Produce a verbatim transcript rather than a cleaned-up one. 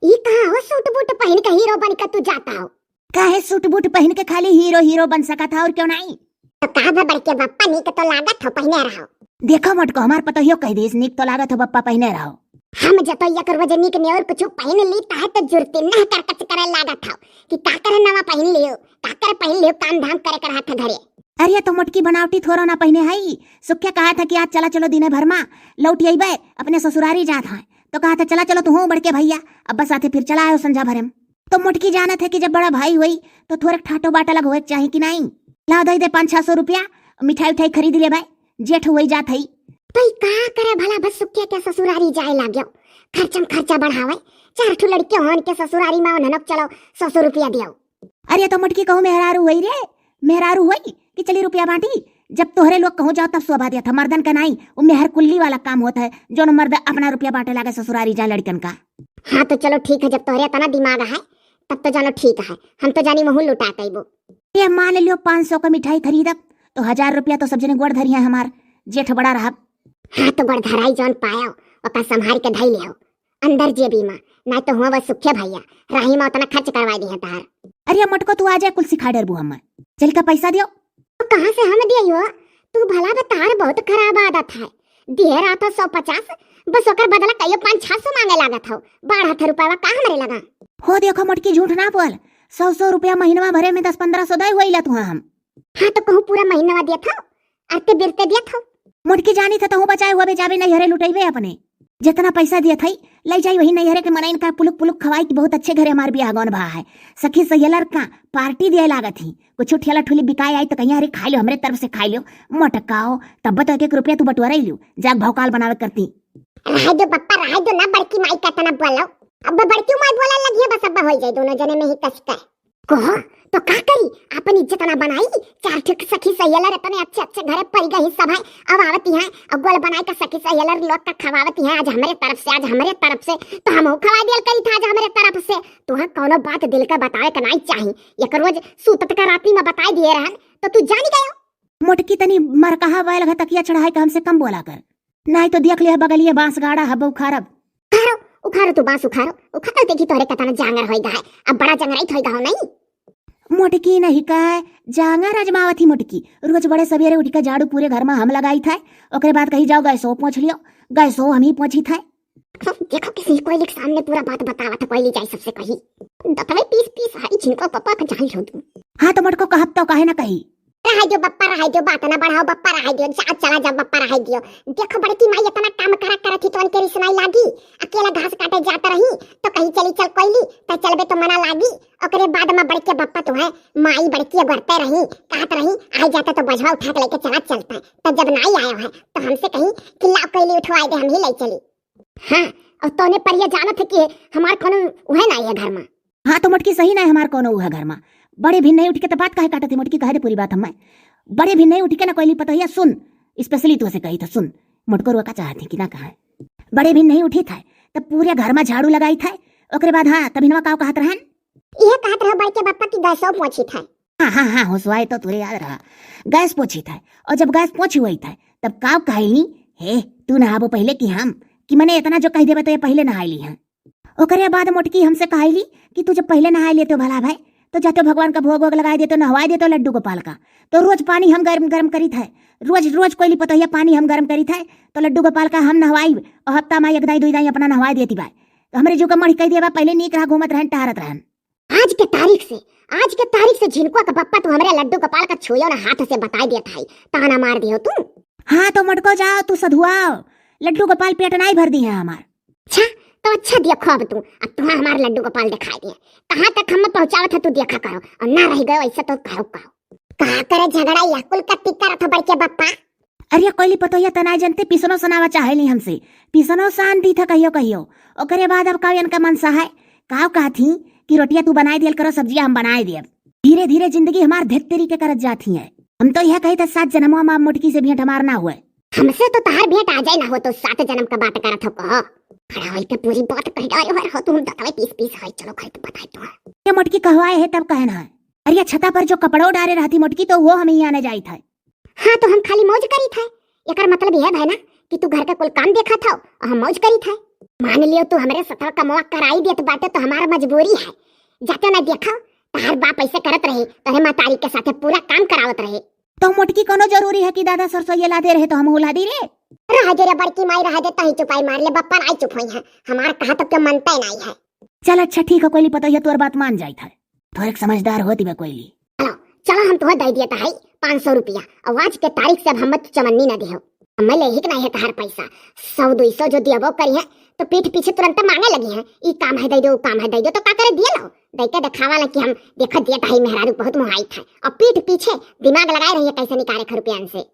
ई कहाँ हो सूट बूट पहिन के हीरो बन के तू जात हो? काहे सूट बूट पहिन के खाली हीरो हीरो बन सकत ह और क्यों नहीं? तो का बा बड़के बप्पा, नीक तो लागत हो पहिने रहो। देखो मोटको, हमार पतोहियो कह देस, नीक तो लागत हो बप्पा पहिने रहो। हम जतोइया के रोज नीक नेउर कुछ पहिन ली, ताहे तो जुर्ती नह करकच करे लागत हो कि का करे नवा पहिन लियो, का करे पहिन लियो, काम धाम करे के रहत है घरे। अरे तो मोटकी बनावटी थोरो ना पहिने हई, सुखे कहा था कि आज चला चलो दिने भर मा लौट अइबे, अपने ससुरारी जात है, तो कहा था चला चलो तू हो बड़के भैया, अब बस आते फिर चला आयो संझा भरे में। तो मोटकी जानत है कि जब बड़ा भाई होई तो थोड़े ठाटो बाटा लग होए के चाही कि नहीं। लाओ दे दे पाँच छह सौ रुपया, मिठाई उठाई खरीद ले भाई, जेठ होई जात हई। तो ई का करे भला, बस सुखे के ससुरारी जाए लाग्यो, खर्चम खर्चा बढ़ावे, चार ठो लड़के होन के ससुरारी में उन्हनक चलो सौ सौ रुपया दियो। अरे तो मोटकी कहूँ मेहरारू होई रे, मेहरारू होई कि चली रुपया बांटी। जब तोहरे लोग कहूँ जाओ तब शोभा देत है, मर्दन का नाई, वो मेहर कुल्ली वाला काम होत है, जौन मर्द अपना रुपया बांटे लागे ससुरारी जा लड़कन का। हाँ तो चलो ठीक है, जब तोहरे इतना दिमाग है तब तो जानो ठीक है, हम तो जानी महू लुटा कइबो। ये मान लियो पाँच सौ का मिठाई खरीदब तो हजार रुपया तो सब जने गोड़ धरी है हमार, जेठ बड़ा रहब। हाँ तो गोड़ धराई जौन पायो ओका संभार के धई लियो अंदर जेबी मा, नाहीं तो हुआ बस सुखे भैया राही मा उतना खर्च करवा दी है तहार। अरे मोटको तू आ जाए, कुल सिखा डरबू हमें। चल का पैसा दियो। तो कहाँ से हम दियो? तू भला बता, बहुत खराब आदत है। दिए रहा था सौ पचास, बस ओकर बदला कहियो पाँच छह सौ मांगे लागत हो। बारह था रुपया का हमरे लगा। हो देखो मोटकी, झूठ ना बोल, सौ सौ रुपया महीनवा भरे में दस पन्द्रह सौ दे होइला तुहा हम। हाँ तो कहूँ पूरा महीनवा दिया था, अरते बिरते दिया था। मोटकी जानी था तहूँ बचाए हुआ बे जाबे नैहरे लुटैबे अपने। जितना पैसा दिया था ले जाई वही नैहरे के मनइन का पुलुक पुलुक खवाई कि बहुत अच्छे घरे हमार बियाह गौन भा है। सखी सहेलर का पार्टी दिए लागत ही, कुछ ठेला ठुली बिकाए आई तो कहीं अरे खाई लो हमरे तरफ से खाई लो। मोटकाओ तब तो एक एक रुपया तू बटोरा ही लियो, जाग भौकाल बनावे करती। रहे दो बप्पा, रहे दो ना, बड़की माई का तना बोलो। अब बड़की माई बोला लगी है, बस अब हो जाए दोनों जने में ही कस का। कहो तो का करी, अपन इज्जत ना बनाई। चार ठो सखी सहेलर इतने अच्छे अच्छे घरे परी गई सब है, अब आवती हैं और गोल बनाए का सखी सहेलर लोग का खवावती हैं आज हमरे तरफ से, आज हमरे तरफ से। तो हमहू खवा दियल करी था आज हमरे तरफ से। तुहा कौनो बात दिल का बतावे का नाई चाही, एक रोज सूतत का राती में बताई दिए रहन तो तू जानी गयो। मोटकी तनी मरकहा बैल घ तकिया चढ़ाए के हमसे कम बोला कर, नाहीं तो देख लिया बगलिए बांस गाड़ा हब उखारब। उखारो, उखारो तू बांस उखारो, उखारो देखी तोहरे कतना जांगर होई गा है, अब बड़ा जंगराइत होई गा हो नहीं। मोटकी नहीं का जांगर अजमावत ही मोटकी, रोज बड़े सवेरे उठ के झाड़ू पूरे घर में हम लगाई था, ओकरे बाद कही जाओ गैसो पोंछ लियो, गैसो हम ही पोंछी था। देखो किसी कोयली के सामने पूरा बात बतावा था, कोयली जाई सबसे कही। दतवे पीस पीस हरी झिनको पप्पा का जान लो तू। हाँ तो मोटको कहब तो काहे ना कही। रहाई दियो बप्पा, रहाई दियो, बात ना बढ़ाओ बप्पा, रहाई दियो, जा चला जा बप्पा, रहाई दियो। देखो बड़की माई इतना काम करा करत ही तो उनके रिसनाई लागी। अकेला घास काटे जात रही तो कहीं चली चल कोयली, त चलबे तो मना लागी। ओकरे बाद में बड़के बप्पा तो है, माई बड़की अगरते रही, कहत रही आई जाते तो बझवा उठा के लेके चला चलता है, तो जब नाई आयो है तो हमसे कहीं कि लाओ कोयली उठवाए दे, हम ही ले चली। हाँ, और तोने परिया जानत है कि हमार कोनो उहे नाई है घर में। हाँ तो मोटकी सही ना है हमार कोनो उहे घर में। बड़े भिन नहीं उठ के तो बात काहे काटत है मोटकी, कहे दे पूरी बात हमें। बड़े भिन नहीं उठ के ना कोयली पतोहिया सुन, स्पेशली तो से कही था सुन, मोटको रोका चाहत है कि ना कहा है। बड़े भिन नहीं उठी था तब पूरे घर में झाड़ू लगाई था, ओकरे बाद हाँ तभिनवा काव कहत रहन। ये कहत रहो बड़के बप्पा की गैसो पोछी था। हाँ हाँ हाँ, होसवाए तो तुरे याद रहा, गैस पोछी था। और जब गैस पोछी हुई था तब काव कहली, हे तू नहाबो पहले कि हम, कि मने इतना जो कह देबे तो ये पहले नहाई ली हैं। ओकरे बाद मोटकी हमसे कहली कि तू जब पहले नहाई लेते हो भला भाई तो जाते हो भगवान का भोग वोग लगाई देते हो, नहवाई देते हो लड्डू गोपाल का। तो रोज पानी हम गर्म गर्म करी था, रोज रोज कोयली पतोहिया पानी हम गर्म करी था, तो लड्डू गोपाल का हम नहवाई और हफ्ता में एक दाई दुई दाई अपना नहवाई देती भाई। तो हमरे जो का मढ़ी कह दिया बा, पहले नीक रहा घूमत रहन टहरत रहन। आज के तारीख से, आज के तारीख से झिनकुआ का बप्पा तू हमरे लड्डू गोपाल का छुयो ना हाथ से बताई देत है, ताना मार दियो तू। हाँ तो मोटको जाओ तू सधुआओ, लड्डू गोपाल पेट नाई भर दी है हमार। अच्छा तो अच्छा देखो अब तू, अब तुहा हमार लड्डू गोपाल दिखाई दिए, कहाँ तक हम पहुँचावत है तू देखा करो, और ना रह गयो ऐसा तो कहो कहो। कहा करे झगड़ा या कुल कत्ती करत हो बड़के बप्पा। अरे कोयली पतोहिया तना जनते पिसनो सनावा चाहेली हमसे, पिसनो सान दी था कहियो कहियो। ओकरे बाद अब का इनका मनसा है, काव कहत ही कि रोटिया तू बनाए दियल करो, सब्जिया हम बनाए दियब। धीरे धीरे जिंदगी हमार धित तरीके करत जात ही है। हम तो यह कही था सात जन्मवा में मोटकी से भेंट हमार ना हुए। हमसे तो तहार भेंट आ जाए ना हो तो सात जन्म का बात करत हो कहो। खड़ा होई के पूरी बात कह डाले हो, हो तुम दतवे पीस पीस है, चलो खाई तो बताई तो। ये मोटकी कहवाए है तब कहना है। अरे छता पर जो कपड़ो डारे रहती मोटकी तो वो हम ही आने जाई था। हाँ तो हम खाली मौज करी था, एकर मतलब यह है ना कि तू घर का कुल काम देखा था और हम मौज करी था। मान लियो तू हमरे सथवा कमवा कराई देत बाटे तो हमार मजबूरी है। जाते ना देखो, तहार बाप ऐसे करत रहे, तोहरे मतारी के साथे पूरा काम करावत रहे। तो मोटकी कोनो जरूरी है कि दादा सरसोइया ला दे रहे तो हम ला दी रे? रह दे रे बड़की माई, रह दे, तही चुपाई मार ले, बप्पा नाई चुप होई है। हमार कहा तो क्यों मनते नाई है। चल अच्छा ठीक है कोइली, पतोहिया तोर बात मान जाइत है। थोड़ेक समझदार होती बा कोइली। चलो, चलो हम तोहे दे दिया है पाँच सौ रुपया, और आज के तारीख से अब हम चमन्नी ना दिहो। हमें ले ही के नहीं है तहार पैसा। सौ दुई सौ जो दियबो करी है तो पीठ पीछे तुरंत मांगे लगी है, ई काम है दे दो, ऊ काम है दे दो, तो का करे दिए लो? दे के दिखावा ला कि हम देखो दिया है, मेहरारू बहुत मोहाइत है, और पीठ पीछे दिमाग लगाए रही है कैसे निकाले खा रुपया से।